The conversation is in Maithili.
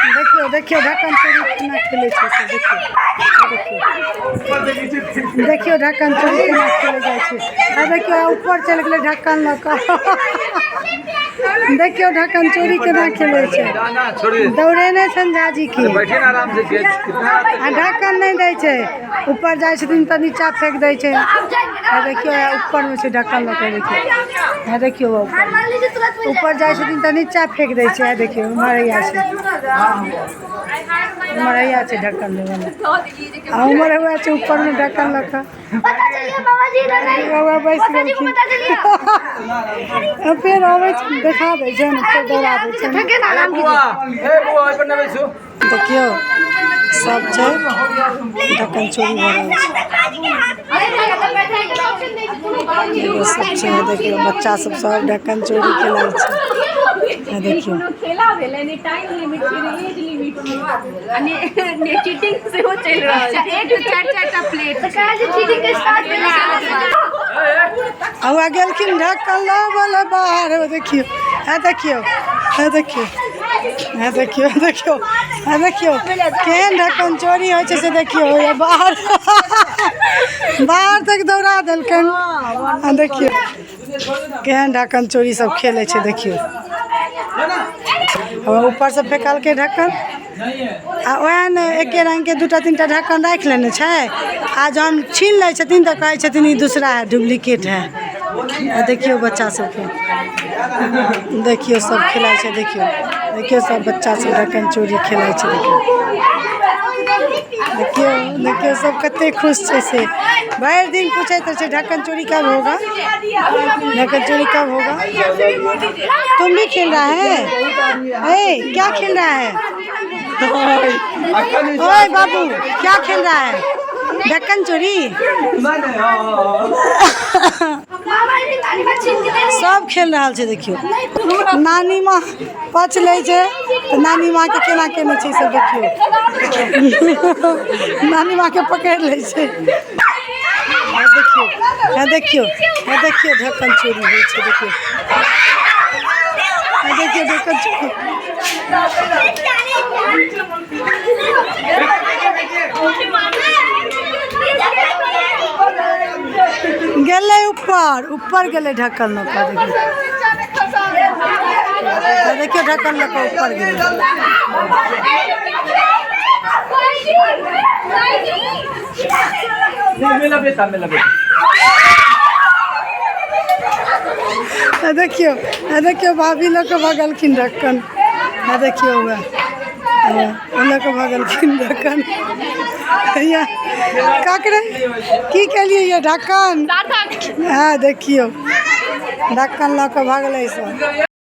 देखियौ देखियौ ढक्कन चोरी केना खेलै छै से देखियौ। देखियौ देखियौ ढक्कन चोरी केना खेलै जाइ छै। आ देखियौ ऊपर चलि गेलै ढक्कन लऽ कऽ। देखियौ ढक्कन चोरी केना खेलै छै। दौड़ेने छनि झाजी के। आ ढक्कन नहि दै छै, ऊपर जाइ छथिन तऽ नीचा फेंक दै छै। आ देखियौ ऊपरमे छै ढक्कन लऽ कऽ। देखियौ, आ देखियौ ऊपर जाइ छथिन तऽ नीचा फेंक दै छै। आ देखियौ उम्हर हैया छै, उम्हर हैया छै ढक्कन देबऽला। आ उम्हर हुआ छै ऊपरमे ढक्कन लऽ कऽ। बौआ बैस गेलखिन। फेर अबै छै, देखा दै छै ने, फेर दौड़ा दै छै। देखियौ सब छै, ढक्कन चोरी भऽ रहल छै। सब छै, देखियौ बच्चा सब सब ढक्कन चोरी खेलाइ छै। देखियौ खेला भेलै ने, टाइम लिमिट छै ने एज लिमिट छै, आ ने चीटिंग सेहो चलि रहल छै। एक चारि चारिटा प्लेट। आ गेलखिन ढक्कन लऽ बोले बाहर। देखियौ, है देखियौ, है देखियौ, है देखियौ, देखियौ, है देखियौ केहन ढक्कन चोरी होइ छै से। देखियौ बाहर बाहर तक दौड़ा देलकनि। आ देखियौ केहन ढक्कन चोरी सब खेलै छै। देखियौ ऊपर से फेकलकै ढक्कन। आ वएह ने एके रङ्गके दूटा तीनटा ढक्कन राखि लेने छै। आ जहन छीन लै छथिन तऽ कहै छथिन ई दूसरा है, डुप्लीकेट है। आ देखियौ बच्चा सबके, देखियौ सब खेलाइ छै। देखियौ देखियौ सब बच्चा सब ढक्कन चोरी खेलाइ छै। देखियौ देखियौ देखियौ सब कते खुश छै से। भरि दिन पूछैत रहै छै ढक्कन चोरी कब होगा, ढक्कन चोरी कब होगा। तुम भी खेल रहा है? ए क्या खेल रहा है? ओए बाबू, क्या खेल रहा है? ढक्कन चोरी सब खेल रहल छै। देखियौ नानी माँ पच लै छै तऽ नानी माँके केना केने छै सब। देखियौ नानी माँके पकड़ि लै छै। देखियौ, देखियौ, देखियौ ढक्कन चोरी होइ छै। देखियौ, देखियौ ढक्कन चोरी गेलै ऊपर, ऊपर गेलै ढक्कन लऽ कऽ। देखियौ देखियौ ढक्कन लऽ कऽ ऊपर गेलै। देखियौ देखियौ भाभी लऽ कऽ भगलखिन ढक्कन। देखियौ वएह लऽ कऽ भगलखिन ढक्कन। हैया काकरे की केलियै ये ढक्कन? हँ देखियौ ढक्कन लऽ कऽ भगलै सब।